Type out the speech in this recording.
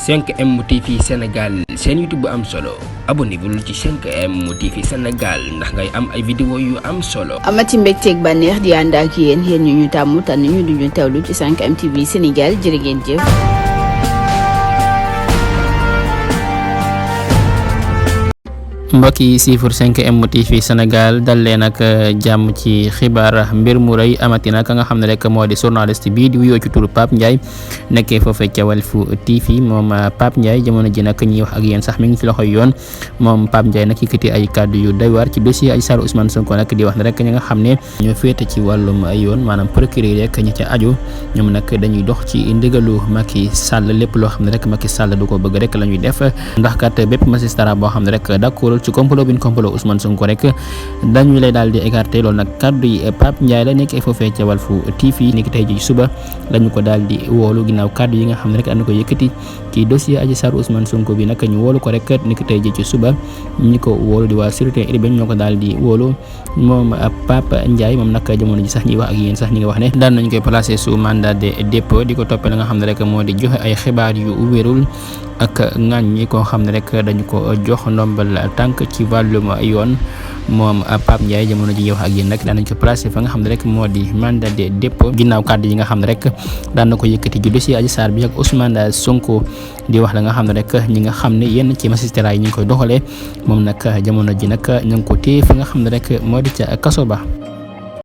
5M TV Sénégal seen YouTube bu am solo abonnez-vous ci 5M TV Sénégal ndax ngay am ay vidéo yu am solo. amati mbégteeg bànneex di ànd ak yéen ñu tàmm tànn ñu duñu teewlu ci 5M TV Sénégal jërë ngeen jëf. mbokk yi siifur 5M TV Sénégal dal leen ak jàmm ci xibaar mbir mu rëy amatina ka nga xam ne rek moo di journaliste bii di wuyoo ci turu Pape Ndiaye nekkee foofee ca Walf TV moom Pape Ndiaye jamono ji nag ñuy wax ak yéen sax mi ngi ci loxoy yoon moom Pape Ndiaye nag yëkkati ay kàddu yu doy waar ci dossier Adji Sarr Ousmane Sonko nag di wax ne rek ñi nga xam ne ñoo féete ci wàllum yoon maanaam procureur rek ñi ca aju ñoom nag dañuy dox ci ndigalu Macky Sall lépp loo xam ne rek Macky Sall du ko bëgg rek la ñuy def ndax kat bépp magistrat boo xam ne rek d'accord ci complot bi ñu complot Ousmane Sonko rek dañu lay daal di écarté loolu nag kaddu yi Pape Ndiaye la nekk foofee ca Walf TV ni ki tey ji suba lañu ko daal di woolu ginnaaw kaddu yi nga xam ne rek dañu ko yëkkati ci dossier Adji Sarr Ousmane Sonko bi nag ñu woolu ko rek ni ki tey ji ci suba ñi ko woolu di waa sûreté urbaine ñoo ko daal di woolu moom Pape Ndiaye moom nag jamono ji sax ñuy wax ak yéen sax ñi nga wax ne daan nañ koy placé sous mandat de dépôt di ko toppee la nga xam ne rek moo di joxe ay xibaar yu wérul ak ŋaañ ñi koo xam ne rek dañu ko jox ndombal tànk ci wàllum yoon moom Pape Ndiaye jamono ji wax ak yéen nag daan nañ ko placé fa nga xam ne rek moo di mandat de dépôt ginnaaw kàddu yi nga xam ne rek daan na ko yëkkati ju dossier Adji Sarr bi ak Ousmane Sonko di wax la nga xam ne rek ñi nga xam ne yenn ci magistrat yi ñu ngi koy doxalee moom nag jamono ji nag ñu ngi ko téye fa nga xam ne rek moo di ca kaso ba.